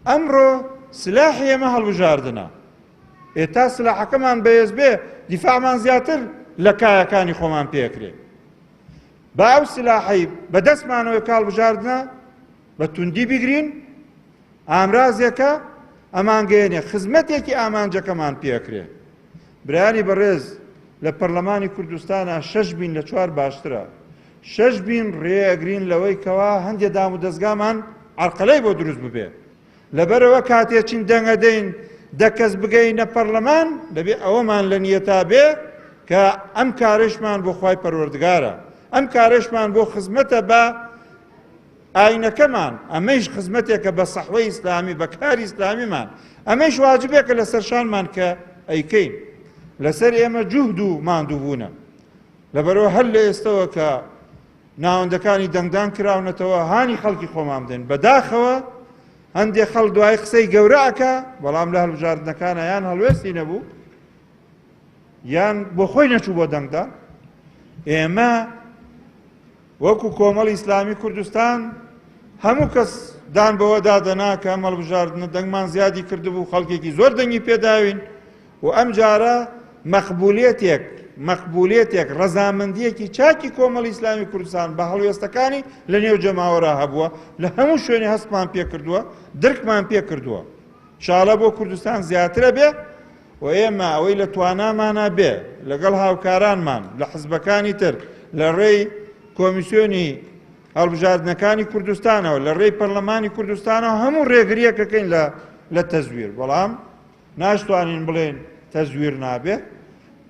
ئەمڕۆ سلاحی ئێمە هەڵبژاردنە. ئێ تا سلاحەکەمان بەهێز بێ دیفاعمان زیاتر لە کایەکانی خۆمان پێکرێ. با ئەو سلاحەی بەدەستمانەوە کە هەڵبژاردنە بە توندی بیگرین، ئامرازێکە ئەمانگەیەنێ خزمەتێکی ئامانجەکەمان پێکرێ. برایانی بەڕێز لە پەرلەمانی کوردستانا شەش بین لە چوار باشترە. شەش بین ڕێ ئەگرین لەوەی کەوا هەندێ دام و دەزگامان عەرقەلەی بۆ دروست ببێ. لەبەرئەوە کاتێ چین دەنگ ئەدەین دە کەس بگەینە پەرلەمان دەبێ ئەوەمان لە نیەتا بێ کە ئەم کارەشمان بۆ خوای پەروەردگارە، ئەم کارەشمان بۆ خزمەتە بە ئاینەکەمان، ئەمەیش خزمەتێکە بە سەحوەی ئیسلامی، بە کاری ئیسلامیمان، ئەمەیش واجبێکە لەسەر شانمان کە ئەیکەین. لەسەر ئێمە جوهد و ماندووبوونە. لەبەرئەوە هەر لە ئێستەوە کە ناوەندەکانی دەنگدان کراونەتەوە هانی خەڵکی خۆمان بدەین. بەداخەوە هەندێک خەڵک دوای قسەی گەورە ئەکا، بەڵام لە هەڵبژاردنەکانە یان هەڵوێستی نەبوو یان بۆ خۆی نەچوو بۆ دەنگدان. ئێمە وەکو کۆمەڵی ئیسلامی کوردستان هەموو کەس دان بەوەدا دەنا کە ئەم هەڵبژاردنە دەنگمان زیادی کردبوو، خەڵکێکی زۆر دەنگی پێداوین و ئەم جارە مەقبولیەتێک مەقبولیەتێک ڕەزامەندیەکی چاکی کۆمەڵی ئیسلامی کوردستان بە هەڵوێستەکانی لە نێو جەماوەرا هەبووە، لە هەموو شوێنێ هەستمان پێکردووە، درکمان پێکردووە. شاڵە بۆ کوردستان زیاترە بێ و ئێمە ئەوەی لە توانامانە بێ لەگەڵ هاوکارانمان لە حزبەکانی تر لە ڕێی کۆمیسیۆنی هەڵبژاردنەکانی کوردستانەوە لە ڕێی پەرلەمانی کوردستانەوە هەموو ڕێگریەکەکەین لە تەزویر، بەڵام ناشتوانین بڵێن تەزویر نابێ.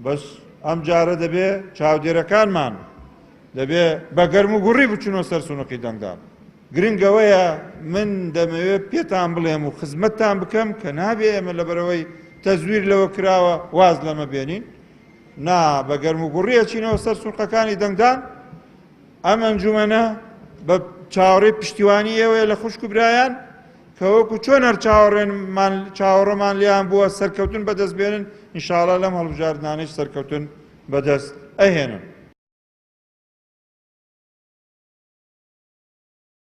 بەس ئەم جارە دەبێ چاودێرەکانمان دەبێ بە گەرم و گوڕی بچنەوە سەر سنوقی دەنگدان. گرنگەوەیە من دەمەوێت پێتان بڵێم و خزمەتتان بکەم کە نابێ ئێمە لەبەرەوەی تەزویر لەوە کراوە واز لەمە بێنین. نا، بە گەرم و گوڕی ئەچینەوە سەر سنوقەکانی دەنگدان. ئەم ئەنجومەنە بە چاوەڕێی پشتیوانی ئێوەیە لە خوشک و برایان کە وەکو چۆن هەر چاوەڕێمان لێیان بووە سەرکەوتن بەدەست بێنن، ئینشاءڵا لەم هەڵبژاردنانەش سەرکەوتن بەدەست ئەهێنن.